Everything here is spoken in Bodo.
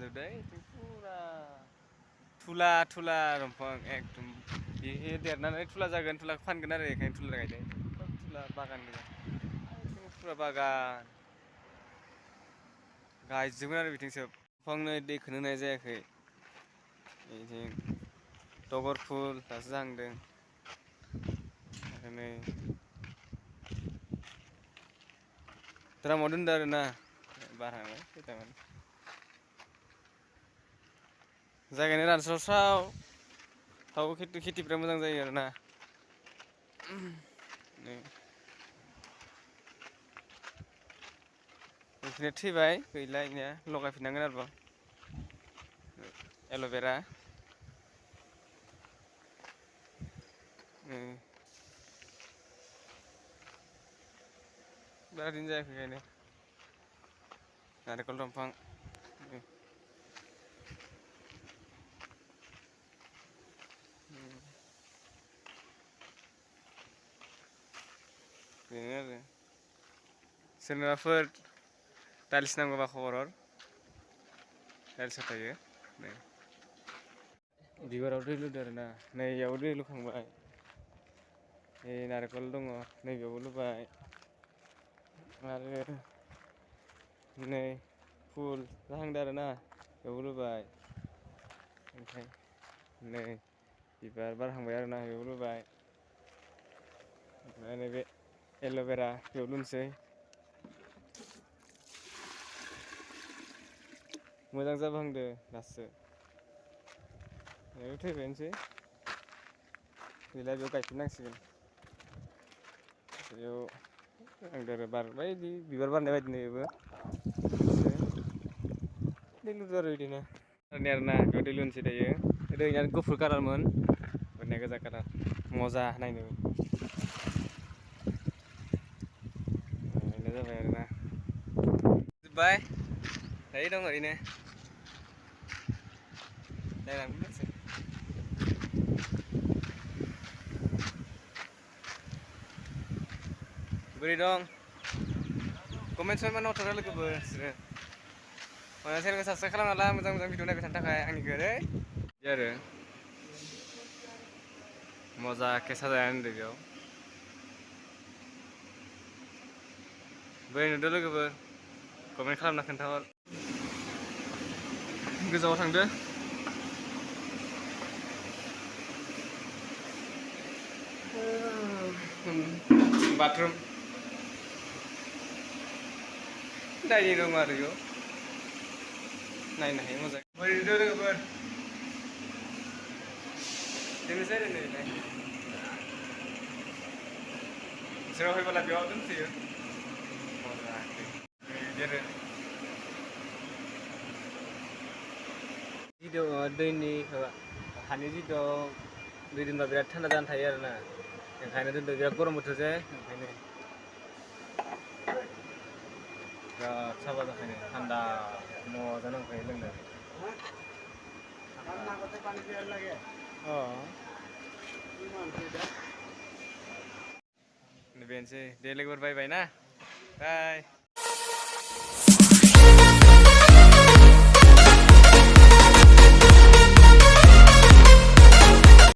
जाजोबदों फुरा थुला थुला दंफां एकदम बे देरनानै थुला जागोन थुलाखौ फानगोन आरो बेखायनो थुला गायदों थुला बागान गोजा फुरा बागान गायजोबगोन आरो बिथिं सोब दंफांनो दैखौनो होनाय जायाखै बिथिं टगर फुल दासो जाहांदों आरो नै द्रामाव दोनदों आरो ना बार हांबाय खैथामान जायगायानो रानस्रावस्राव थाव खेथिफ्रा मोजां जायो आरो ना बेखिनिया थैबाय गैला इनिया लगायफिननांगोन आरोबाव एल'भेरा बारा दिन जायाखै गायनाया नारेंखल दंफां बेनो आरो सोरनोबाफोर टाइल्स नांगौबा खबर हर टाइल्स होफैयो नै बिबाराव दै लुदो आरो ना नै इयाव दै लुखांबाय नै नारेंखल दङ नैबेयावबो लुबाय आरो नै फुल जाहांदों आरो ना बेयावबो लुबाय ओमफ्राय नै बिबार बारहांबाय आरो ना बेयावबो लुबाय ओमफ्राय नैबे एल'भेरा बेयाव लुनोसै मोजां जाबोहांदों दासो बेयाव थैबायानोसै गैला बेयाव गायफिननांसिगोन बेयाव आंदो आरो बारबाय बिदि बिबार बारनाय बायदिनो बेबो दै लुदो आरो बिदिनो आरो ना बेयाव दै लुनोसै दायो ओरैनो गुफुर कालारमोन ओरैनो गोजा कालार मजा नायनो बेनो जाबाय आरोना जोब्बाय दायो दं ओरैनो नायनांगौ दसे बोरै दं कमेन्ट समेन्ट हरथ'रा लोगोफोर नोंसोरो चेनेलखौ साबसक्राइब खालामना ला मोजां मोजां भिडिअ नायबाय थानो थाखाय आंनिखौ ओरै बिदि आरो मजाके साजायना दोनदों बेयाव बोरै नुदों लोगोफोर कमेन्ट खालामना खोन्थाहर गोजानाव थांदो बाथरुम डाइनिं रुम आरो बेयाव नायनो हायो मोजां बोरै नुदों लोगोफोर दोननोसै आरो नै सोरबा फैबोला बेयाव दोनफैयो बिदि आरो जिथु दैनि हानि जिथु दै दोनबा बिराद थान्दा जाना थायो आरो ना ओंखायनो दोनदों बिराद गरम बोथोर जे ओंखायनो बिराद साफा जाखायो थान्दा मजा नांखायो लोंनो बेनोसै दे लोगोफोर बाय बाय ना बाय